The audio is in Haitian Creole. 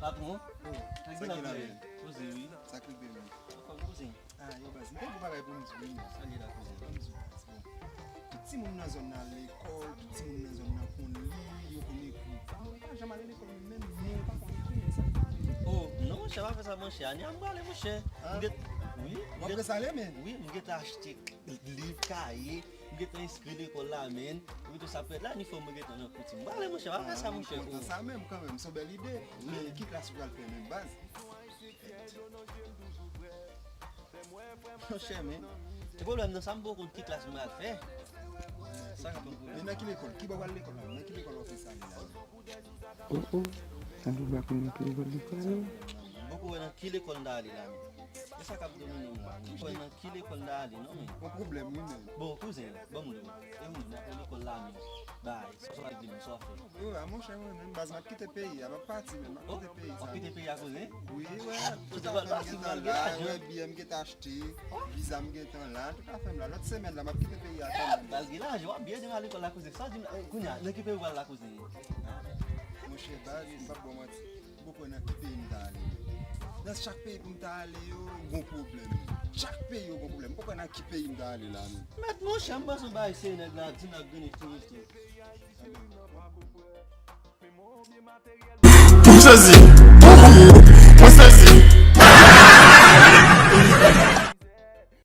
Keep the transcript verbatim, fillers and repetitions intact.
Patwon. Oh, sa gen la, men? Poze wi. Sa k rive, men? Anfòm, kouzen. Ah, yo, baz, m gen yon bagay pou m di wi, men. Sa gen la, kouzen? Ban m di w, baz. Bon. Tout timoun nan zòn nan al lekòl, tout timoun nan zòn nan konn li, yo konn ekri. Mwen pa janm ale lekòl, menm non, yo pa konn ekri, men sa. Oh, non, monchè, pa fè sa, monchè. Ane a m prale, monchè. M gen, wi, w ap resi ale, men? Wi, m gentan achte liv, kaye, m gentan enskri lekòl la, men. Wi, tou sa prèt la, inifòm mwen gentan nan kouti. M prale, monchè, pa fè sa, monchè. Ah, m kontan sa menm, kanmenm, se yon bèl ide. Men ki klas ou pral fè menm, baz? Monchè, men, se pwoblèm nan, sa m poko konn ki klas mwen al fè. Sa ka pran pwoblèm. Men nan ki lekòl? Ki bò w al lekòl la? Nan ki lekòl w ap fè sa ale la? Oh, oh. Sa nou pa konnen ki lekòl li prale. M poko wè nan ki lekòl m ta ale la, men. E sa k ap domine m la. M poko wè nan ki lekòl m ta ale, non, men. Yon pwoblèm, wi, men. Bon, kouzen, ban m di w. E ou menm, nan lekòl la, men. Bay, sa w ap di m, sa w ap fè? Yo, a monchè, mwen menm, baz, m ap kite peyi a, m ap pati menm, m ap kite peyi sa. W ap kite peyi a, kouzen? Wi, wè, tout afè m gentan la, wè, biyè m gentan achte, viza m gentan la, tout afè m la. Lòt semèn la, m ap kite peyi a kanmenm. Malgre lajan, w ap byen demare lekòl la, kouzen. Sa w di m la, eh, kounye a, nan ki peyi w pral la, kouzen? Monchè, baz, m p ap ba w manti. M poko wè nan ki peyi m ta ale. Nan chak peyi pou m ta ale yo, gon pwoblèm. Chak peyi yo gon pwoblèm. M poko wè nan ki peyi m ta ale la, non. Mèt monchè, m panse yon bagay serye nèg la ap di m ap grenn touristik. M sezi.